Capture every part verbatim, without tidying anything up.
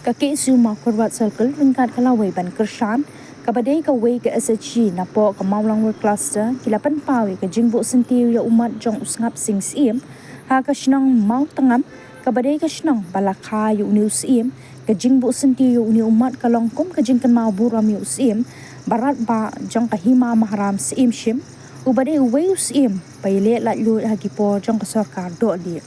Ka K S U Mawkyrwat Circle ryngkat ka lawei ban kyrshan kaba dei kawei ka S H G napoh ka Mawlangwir Cluster ki la pynpaw ïa ka jingbuh syntiew ïa u mat jong u Sngap Sing Syiem ha ka shnong Mawtngam, kaba dei ka shnong ba la kha ïa une u Syiem. Ka jingbuh syntiew ïa une u mat ka long kum ka jingkynmaw burom ïa u Syiem ba radbah jong ka Hima Maharam Syiem Shim, uba dei uwei u Syiem ba ïaleh laitluid ha ki por jong ka sorkar dohlieh.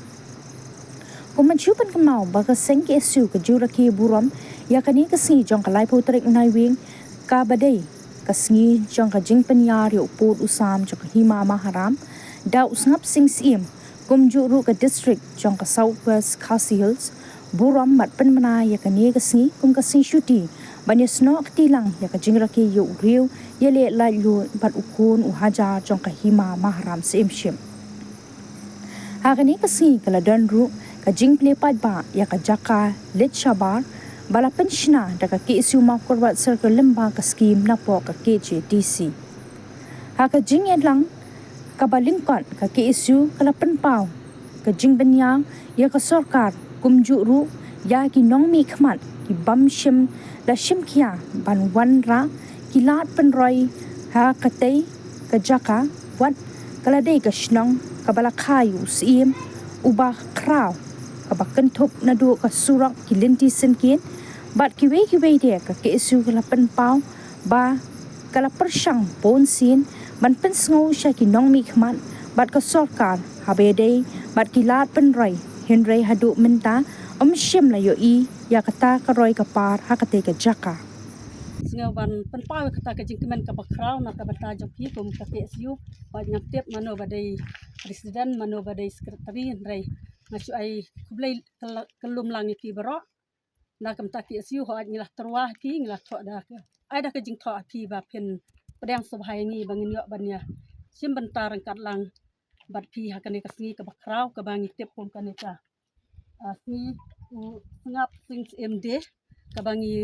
Kum ban shu pynkynmaw ba ka seng K S U ka ju rakhe burom ïa kane ka sngi jong ka laiphew tarik u Naiwieng, kaba dei ka sngi jong ka jingpynïar ïa u pud u sam jong ka Hima Maharam da u Sngap Sing Syiem, kumjuh ruh ka district jong ka South West Khasi Hills burom bad pynbna ïa kane ka sngi kum ka sngi shuti ban ïasnoh kti lang ïa ka jingrakhe ïa u riew, ïaleh laitluid bad u khun u hajar jong ka Hima Maharam Syiem Shim. Ha kane ka sngi ka la don ruh ka jingplie paidbah ïa ka jaka leit shabar ba la pynshna da ka K S U Mawkyrwat Circle lyngba ka skim napoh ka K H A D C. Ha ka jingïalang kaba lyngkot, ka K S U ka la pynpaw ka jingpynïar ïa ka sorkar kumjuh ruh ïa ki nongmihkhmat ki bym shym la shim khia ban wanrah ki lad pynroi ha katei ka jaka, wat ka la dei ka shnong kaba la kha ïa u Syiem uba khraw, kaba kynthup naduh ka surok, ki lynti syngkien bad kiwei kiwei de. Ka K S U ka la pynpaw ba ka la pyrshang bunsien ban pynsngew sha ki nongmihkhmat bad ka sorkar haba ïadei bad ki lad pynroi, hynrei haduh mynta ym shym la ïohi ïa kata ka roi ka par ha katei ka jaka. Sngew ban pynpaw ïa kata ka jingkmen kaba khraw na ka bynta jong phi kum ka K S U. Ba ngam tip mano ba dei president, mano ba dei secretary, hynrei nga shu ai khublei kyllum lang ïa phi baroh. Na ka bynta K S U, hooid ngi la tyrwa ha phi, ngi la thoh da ka, ai da ka jingthoh ha phi ba phin pdiang sngewbha ïa ngi ba ngin ïoh ban ïa shim bynta ryngkat lang bad phi ha kane ka sngi kaba khraw kaba ngi tip kum kane ka, ah, sngi u Sngap Sing Syiem Day, kaba ngi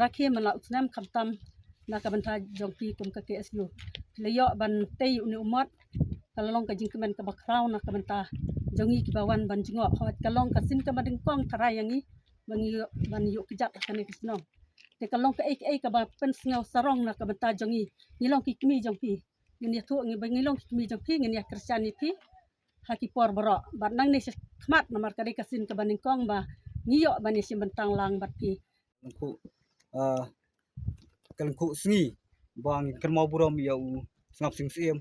rakhe man la u snem, khamtam na ka bynta jong phi kum ka K S U. Phi la ïoh ban tei une u mot, ka la long ka jingkmen kaba khraw na ka bynta jong ngi kiba wan ban jngoh. Hooid ka long ka sien kaba nyngkong tharai ïa ngi ba ngi ïoh, ban ïoh kjat ha kane ka shnong. Te ka long kaei kaei kaba pynsngew sarong na ka bynta jong ngi. Ngi long ki kmie jong phi, ngin ïathuh ngi ba ngi long ki kmie jong phi, ngin ïakyrshan ïa phi ha ki por baroh bad nangne shakhmat, namar ka dei ka sien kaba nyngkong ba ngi ïoh ban ïashim bynta lang bad phi. Lyngkhuh, ah, ka lyngkhuh sngi ba ngin kynmaw burom ïa u Sngap Sing Syiem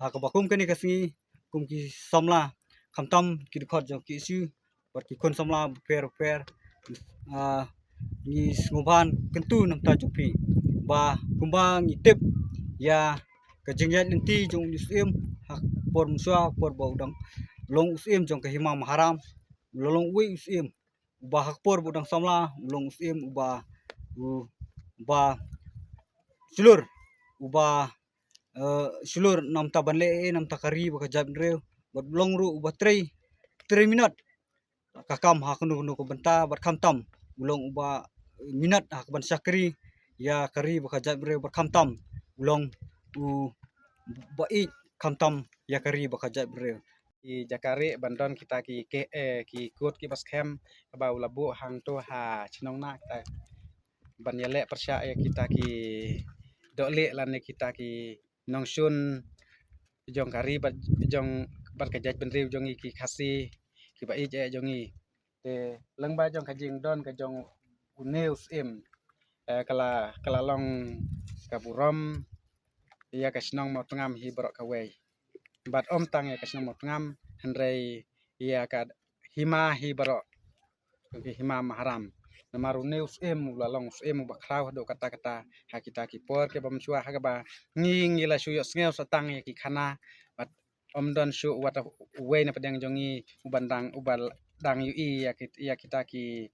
ha kaba kum kane ka sngi, kum ki samla, khamtam ki dkhot jong K S U bad ki khun samla bapher bapher, ah, ngi sngewbha kyntu na ka bynta jong phi ba kumba ngi tip ïa ka jingïaid lynti jong u Syiem ha ka por mynshuwa, ha ka por ba u dang long u Syiem jong ka Hima Maharam, u la long uwei u Syiem uba ha ka por ba u dang samla u long u Syiem uba, uba shlur, uba, eh, shlur na ka bynta ban leh ei ei na ka bynta ka ri bad ka jaitbynriew, bad u long ruh uba trei, trei minot ka kam ha kano kano ka bynta, bad khamtam u long uba minot ha kaban shakri ïa ka ri bad ka jaitbynriew, bad khamtam u long uba ïeit khamtam ïa ka ri bad ka jaitbynriew. Ki jaka rieh ban don kita ki, ki, eh, ki kot kiba skhem kaba u la buh hangto ha shnong na kita, ban ïaleh pyrshah ïa kita ki dohlieh lane kita ki nongshun jong ka ri bad jong, bad ka jaitbynriew jong ngi ki Khasi kiba ïeit eh jong ngi. Te lyngba jong ka jingdon ka jong une u Syiem, eh, ka la, ka la long ka burom ïa ka shnong Mawtngam hi baroh kawei. Bad ym tang ïa ka shnong Mawtngam, hynrei ïa ka hima hi baroh, ka Hima Maharam. Namar une u Syiem u la long u Syiem uba khraw haduh katta katta ha kita ki por kiba mynshuwa, ha kaba ngi, ngi la shu ïohsngew sa tang ïa ki khana, bad ym don shuh wat uwei na pdeng jong ngi uban dang, uba dang ïohi ïa ki, ïa kita ki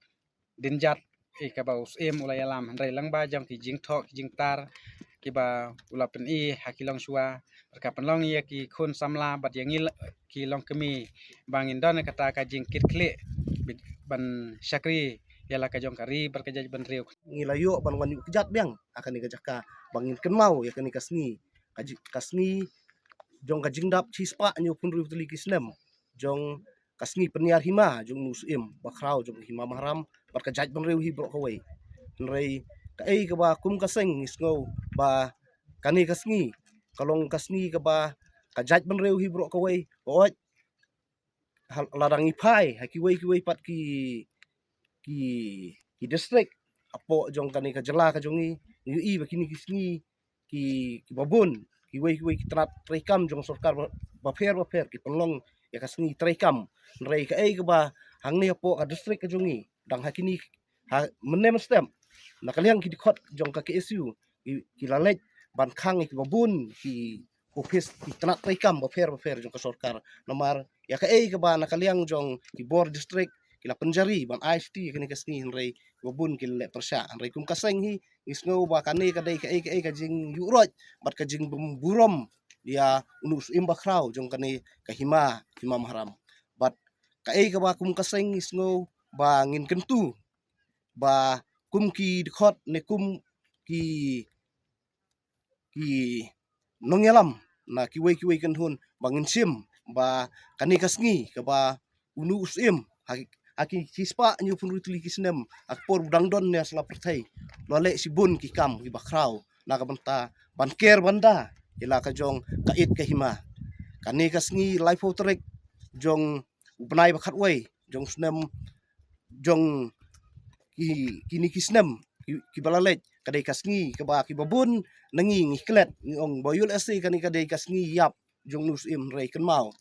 dienjat, eh, kaba u Syiem u la ïalam, hynrei lyngba jong ki jingthoh ki jingtar kiba u la pyni ha ki longshuwa, bad ka pynlong ïa ki khun samla bad ïa ngi la, ki longkmie, ba ngin don kata ka jingkitkhlieh bad ban shakri ïa la ka jong ka ri bad ka jaitbynriew. Ngi la ïoh ban wan ïuh kjat biang ha kane ka jaka ba ngin kynmaw ïa kane ka sngi, ka ji-, ka sngi jong ka jingdap shispah hynñiewphew hynriew tylli ki snem jong ka sngi pynïar hima jong u syiem bakhraw jong ka Hima Maharam bad ka jaitbynriew hi baroh kawei. Hynrei kaei kaba kum ka seng ngi sngew ba kane ka sngi ka long ka sngi kaba ka jaitbynriew hi baroh kawei, hooid, ha, lada ngi phai ha kiwei kiwei pat ki, ki, ki district hapoh jong kane ka jylla ka jong ngi, ngi ïohi ba kine ki sngi ki, kiba bun, kiwei kiwei ki tnat treikam jong sorkar ba, bapher bapher ki pynlong ïa ka sngi treikam. Hynrei kaei kaba hangne hapoh ka district ka jong ngi, dang ha kine, ha mynne mynstep, na ka liang ki dkhot jong ka K S U ki, ki la leit ban khang ïa kiba bun ki ophis ki tnat treikam bapher bapher jong ka sorkar. Namar ïa kaei kaba na ka liang jong ki bor district ki la pynjari ban ai shuti ïa kane ka sngi, hynrei kiba bun ki la leh pyrshah. Hynrei kum ka seng hi ngi sngew ba kane ka dei kaei kaei ka jingïuhroit bad ka jingbymburom ïa une u syiem bakhraw jong kane ka hima, Hima Maharam. Bad kaei kaba kum ka seng ngi sngew ba ngin kyntu ba kum ki dkhot ne kum ki, ki nongïalam na kiwei kiwei ki kynhun ba ngin shim ba kane ka sngi kaba une u syiem ha ki, ha ki shispah hynñiewphew hynriew tylli ki snem ha ka por ba dang don ne ha sla pyrthei, u la leh shibun ki kam kiba khraw na ka bynta ban ker ban da ïa la ka jong ka ïit ka hima. Kane ka sngi laiphew tarik jong u bnai ba khatwei jong snem, jong ki, kine ki snem ki, kiba la leit, ka dei ka sngi kaba kiba bun na ngi ngi klet, ngi ong ba ïoh lehse kane ka dei ka sngi ïap jong une u syiem, hynrei kynmaw,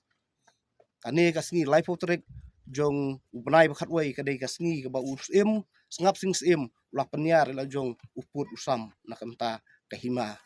kane ka sngi laiphew tarik jong u bnai ba khatwei ka dei ka sngi kaba u syiem Sngap Sing Syiem u la pynïar ïa la jong u pud u sam na ka bynta ka hima.